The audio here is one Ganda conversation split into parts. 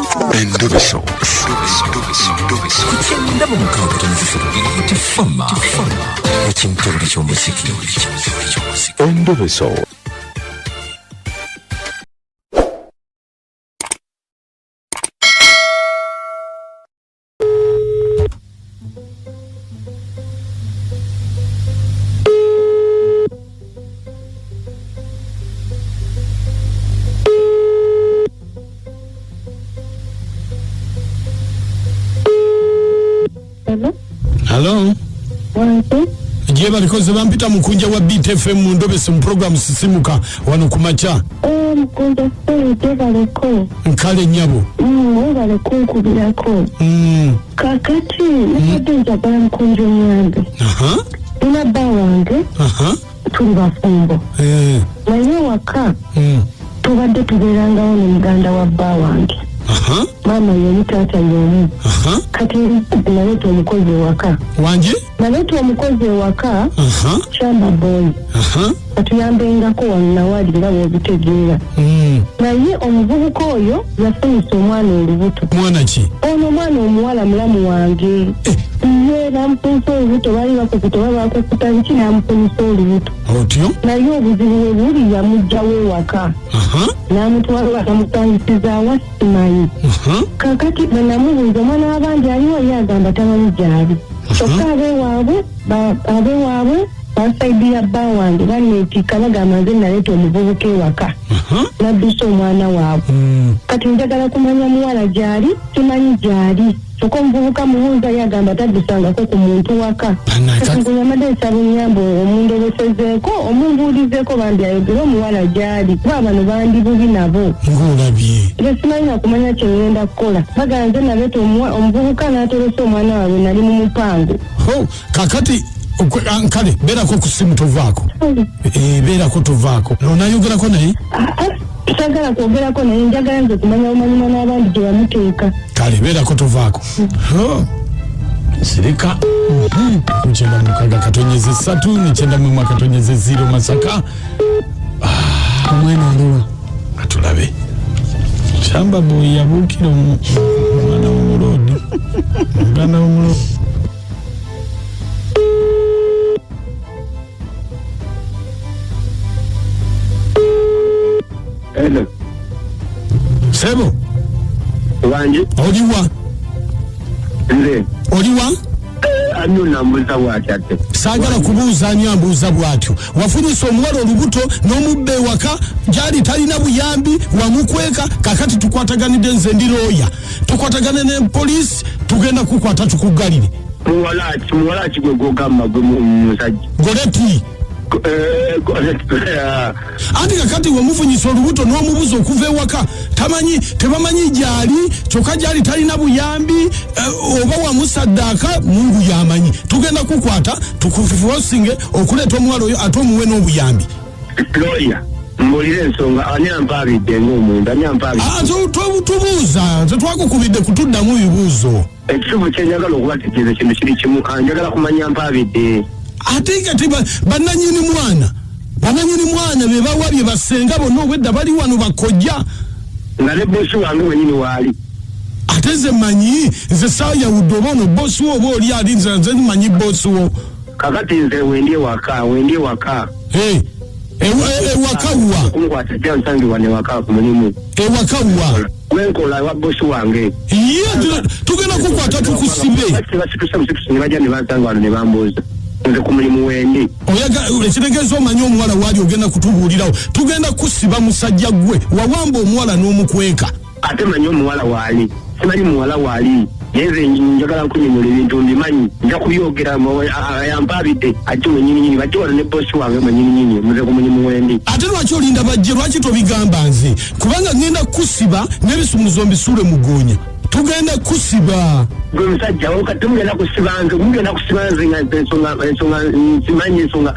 Endobeso Kukyenda mu mukaaga tonzisatu tifama ekimtebuli ky'omuziki. Endobeso. Hello? Wange. Gyebalikoze bampita mukunja wa Beat FM mu Ndobese mu program Sisimuka wano ku makya. Mukunja sente gyebaleko. Nkale nnyabo. Webale kunkubirako. Kakati nabadde njagala mukunja omuyambe. Nina bba wange. Tuli bafumbo. Naye waka tubadde tubeerangawo ne muganda wa bba wange. Maama y'omu, taata y'omu. Kati naleeta omukozi ewaka. Wange? Naleeta omukozi ewaka. Shamba boy. Atuyambengako wano nawali nga bw'obitegeera. Naye omuvubuka oyo yafunyisa omwana olubuto. Mwana ki? Ono omwana omuwala mulamu wange. Ye n'amufunyisa olubuto, baali bakukuta oba bakukuta biki n'amufunyisa olubuto. Otyo? Naye obuzibu bwe buli yamuggyawo ewaka. N'amutwala n'amupangisiza simanyi. Kakati bwe namubuuza omwana w'abandi aliwo, ye agamba tamanyi gy'ali. Kyokka abeewaabwe basaidi ya bba wange baneetikka bagamba nze naleeta omuvubuka ewaka. N'addusa omwana waabwe. Kati njagala kumanya muwala gy'ali, simanyi gy'ali. Kyokka omuvubuka mubuuza ye agamba taddusangako ku muntu waka. Kati nkunyamade nsaba ennyambo omundobesezeeko, omumbuulizeeko bambi ayogere omuwala gy'ali. Kuba bano bandi bubi nabo. Ng'olabye. Nze simanyi na kumanya kye ŋŋenda kukola. Bagamba nze naleeta omuvubuka n'atolesa omwana waabwe nali mu mupango. Kakati nkale beerako ku ssimu tovaako. Beerako tovaako. Onayogerako naye? Sagala kwogerako naye, njagala nze kumanya obumanyi mwana w'abandi gye bamuteeka. Kale beerako tovaako. Sirika. 96 9 9 0 Masaka. Omwana aliwa? Atulabe. Shamba boy yabuukira omwana w'omuloodi. Omwana w'omuloodi. Hello. Sebo. Wange. Oliwa? Nze. Oliwa? Ani onambuuza bw'atyo ate? Saagala kubuuza ani ambuuza bw'atyo. Wafunyisa omuwala olubuto n'omubba ewaka gy'ali talina buyambi, wamukweka. Kakati tukwataganidde nze ndi looya. Tukwatagane ne poliisi, tugenda kukwata tukuggalire. Muwala ki gwe gw'ogamba gwe musajja? Goleti. Anti kakati wemufunyisa olubuto n'omubuza okuva ewaka tamanyi, tebamanyi gy'ali, kyokka gy'ali talina buyambi, oba wamusaddaaka Mungu y'amanyi. Tugenda kukwata tukufosinge okuleeta omuwala oyo ate omuwe n'obuyambi. Lawyer, mbuulire ensonga, ani ampaabidde ng'omuntu, ani ampaabidde? Tubuuza, tetwakukubidde kutuddamu bibuuzo. Ekituufu kye njagala okubategeeza kintu kiri kimu, njagala kumanya mpaabidde. Ate kati bannannyini mwana be bawabye basenga bonna obwedda bali wano bakojja. Nga ne boosi wange wennyini waali. Ate nze mmanyi, nze saayawudde oba ono boosi wo oba oli ali, nze mmanyi boosi wo. Kakati nze wendi ewaka. Ewaka wa? Kumukwata jja nsangibwa ne waka ku mulimu. Ewaka wa? Wenkola wa boosi wange. Ye, tugenda kukwata tukusibe. Basituse busituse ne bajja ne bansanga wano ne bambuuza. Nze ku mulimu wendi. Ekitegeeza omanyi omuwala waali ogenda kutubuulirawo. Tugenda kusiba musajja gwe wawamba omuwala n'omukweka. Ate manyi omuwala waali. Simanyi muwala waali. Naye nze njagala nkunyonyola ebintu mbimanyi. Nja kubyogera yampaabidde ate mwennyininyini bajje wano ne boosi wange mwennyininyini muze ku mulimu wendi. Ate lwaki olinda bajje, lwaki tobigamba nze? Kubanga ngenda kusiba n'ebisumuzo mbisuule mu ggoonya. Tugenda kusiba. Gwe musajja kati mugenda kusiba nze, mugenda kusiba nze nga ensonga nsimanyi ensonga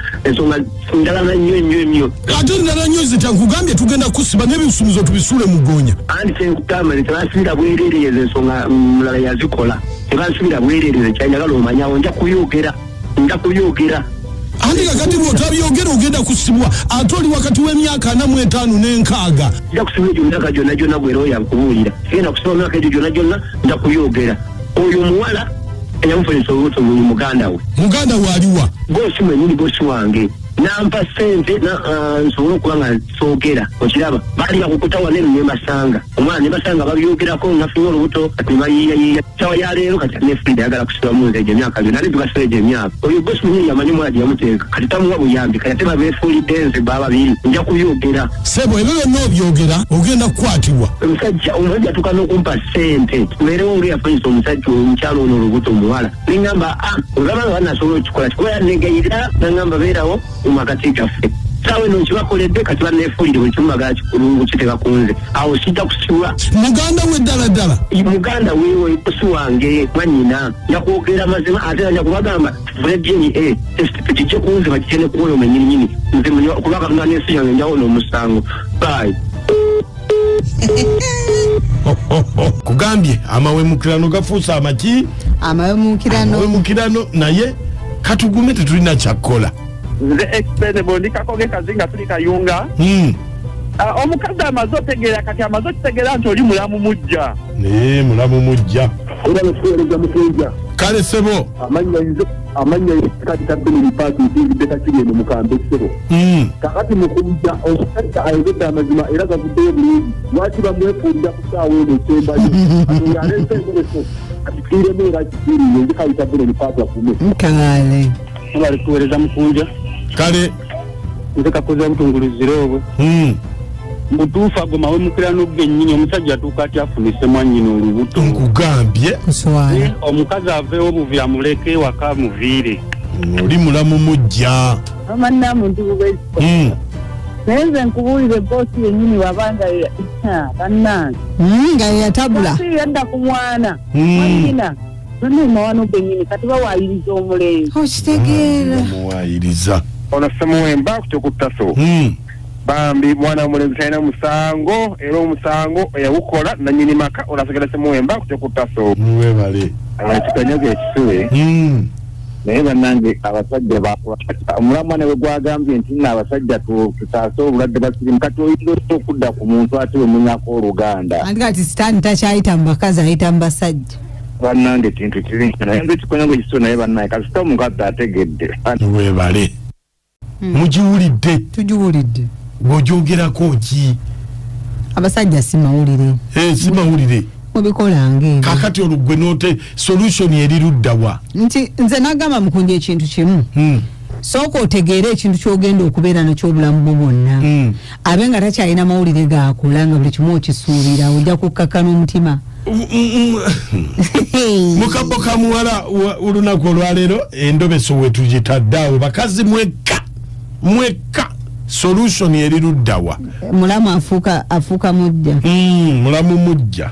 ndala nnyo nnyo nnyo. Ate ndala nnyo zitya, nkugambye tugenda kusiba n'ebisumuzo tubisuule mu ggoonya. Anti kyenkugamba nti tebansibira bwereere ezo ensonga mulala yazikola. Tebansibira bwereere nze kyanjagala omanyawo, nja kubyogera. Anti kakati bw'otabyogera ogenda kusibwa, ate oli wakati w'emyaka 45 n'enkaaga. Nja kusiba egyo myaka gyonna gyonna, bwera oyo akubuulira sigenda kusiba myaka egyo gyonna gyonna, nja kubyogera. Oyo omuwala eyamufunisa olubuto buli muganda we. Muganda we aliwa? Bosi mwenyini, bosi wange nampa sente nsobole okuba nga soogera. Okiraba baali bakukuta wano eno nemasanga omwana nebasanga babyogerako, nafunye olubuto kati nebayiiyayiiya. Sawa ya leero kati ne Frida ayagala kusibamu nze egyo emyaka byonna, ate tubasiba egyo emyaka. Oyo bosi mwenyini yamanyi omwana gye yamuteeka, kati tamuwa buyambi, kati ate babeefuulidde nze baba babiri. Nja kubyogera. Sebo, ebyo byonna obyogera ogenda kukwatibwa. Omusajja atuuka n'okumpa sente mbeerewo nga eyafunyisa omusajja omukyalo ono olubuto omuwala, neŋŋamba olaba nga banasobola okukikola kikuba yanegayirira, naŋŋamba beerawo mu makati gaffe. Saawa eno nkibakoledde, kati banneefuulire buli kimu bagala kiteeka ku nze, awo sijja kusibwa. Muganda we ddala ddala? Muganda wewe bosi wange mwannyina. Nja kwogera mazima, ate nja kubagamba tufune DNA test tugijje ku nze, bagijje ne ku oyo mwennyininyini. Nze kuba Katonda n'ensi yange njawona omusango. Bye. Kugambye amawemukirano gafuuse amaki? Amawemukirano. Amawemukirano, naye katugume, tetulina kyakkola. Nze expendable ndi kakoge kazinga tuli Kayunga. Omukazi amaze otegeera, kati amaze okitegeera nti oli mulamu mujja. Naye mulamu mujja. Era bekuweereza musajja. Kale sebo. Amannya kati tabbini lipaaki nsinzidde kakiri eno mukambe ssebo. Kakati mukunja omusajja ayogedde amazima era gavuddeyo bulungi. Lwaki bamwefuulira ku ssaawa eno esembayo? Kati oyo aleese engoleso akifiiremu era akifiiriye. Nze kali tabbini lipaaki akume. Kale. Bali kuweereza mukunja. Kale. Nze kakoze butunguluzire obwe. Mutuufu ago mawemukirano gennyini, omusajja atuuka atya afunise mwannyina olubuto? Nkugambye. Kuswala. Omukazi aveewo buvi amuleke ewaka amuviire. Oli mulamu mujja. Amanna muntu bubezi. Naye nze nkubuulire boosi yennyini wabanga bannange. Nga yatabula. Yadda ku mwana. Mwannyina. None mawano gennyini kati bawaayiriza omulenzi. Okitegeera. Bamuwaayiriza. Ono Ssemuwemba kutaso. Bambi mwana omulenzi talina musango, era omusango eyawukola nannyini maka onasigala Ssemuwemba kutaso. Mwebale. Ekikanyogo ekisibe. Naye bannange abasajja bakola omulamwa ne bwe gwagambye nti nno abasajja tutaase obulwadde bwa siriimu, kati oyinza otya okudda ku muntu ate we munyako oluganda? Anti kati sitaani takyayita mu bakazi, ayita mu basajja. Bannange kintu kibi naye nze ekikanyogo ekisibe, naye bannange kasita omukazi ategedde. Mwebale. Mugiwulidde. Tugiwulidde. Bw'ogyogerako ki? Abasajja si mawulire. Si mawulire. Mubikolanga ebyo. Kakati olwo gwe n'ote solution eri ludda wa? Nti nze nagamba mukunja ekintu kimu. Sooka otegeere ekintu ky'ogenda okubeera nakyo obulamu bwo bwonna. Abe nga takyalina mawulire gaakola nga buli kimu okisuubira, ojja kukkakkana omutima. Mukabbo ka muwala olunaku olwaleero endobeso we tugitadde awo, bakazi mwekka mwekka solution eri ludda wa? Mulamu afuuka mujja. Mulamu mujja.